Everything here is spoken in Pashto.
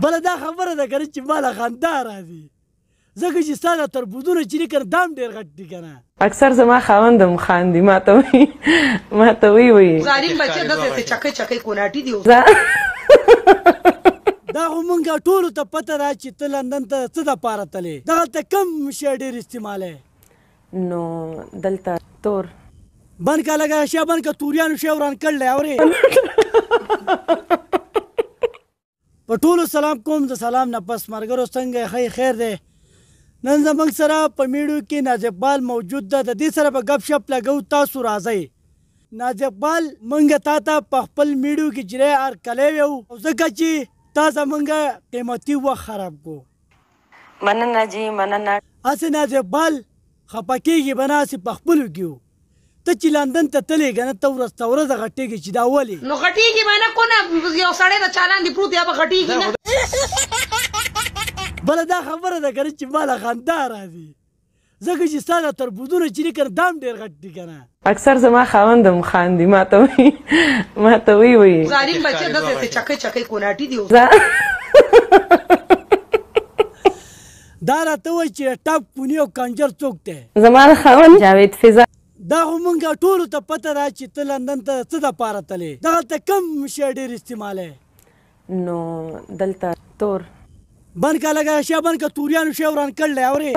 بله دا خبره ده کنه چې ماله خندا راځي، ځکه چې ستا دا تربوزونه چې دي کنه دا هم ډېر غټ دي کنه. اکثر زما خاوند هم خاندي، ماته وایي، ماته وایي وایي ظالم بچی داسې چکۍ چکۍ کوناټي دي. دا خو مونږ ټولو ته پته ده چې ته لندن ته څه دپاره تلې، دغلته کوم شی ډېر استعمالوې؟ نو دلته تور بند که لږه شی بند که، توریانو شی وران کړلی. اورې په ټولو سلام کوم، د سلام نه پس مرګرو څنګه ښه خیر دی؟ نن زموږ سره په میډیو کې ناز اقبال موجود ده، د دې سره به ګپ شپ لګو، تاسو راځئ. ناز اقبال، مونږ تا ته په خپل میډیو کې چې هرکلی ویو، ځکه چې تا زمونږ قیمتي وخت خراب کو. مننه جی، مننه. هسې ناز اقبال خفه کېږي به نه، هسې په خپلو کې یو. ته چې لندن ته تلې که نه، ته ورځ ته ورځ غټېږې چې دا ولې؟ نو غټېږي به نه، کونه یو سړی د چا لاندې پروت دی، به غټېږي نه. بله دا خبره ده که نه چې ماله خندا راځي، ځکه چې ستا دا تربوزونه چې دي که نه دا هم ډېر غټ دي که نه. اکثر زما خاوند هم خاندي، ماته وایي، ماته وایي وایي ظالم بچی داسې چکۍ چکۍ کوناټي دي. دا راته وایي چې ټاپ کوني او کنجر څوک دی؟ زما خاوند جاوید فضا. دا خو مونږ ټولو ته پته ده چې ته لندن ته څه دپاره تلې، دغلته کوم شی ډېر استعمالوې؟ نو دلته تور بند که لږه شی بند که، توریانو شی وران کړلی. اورې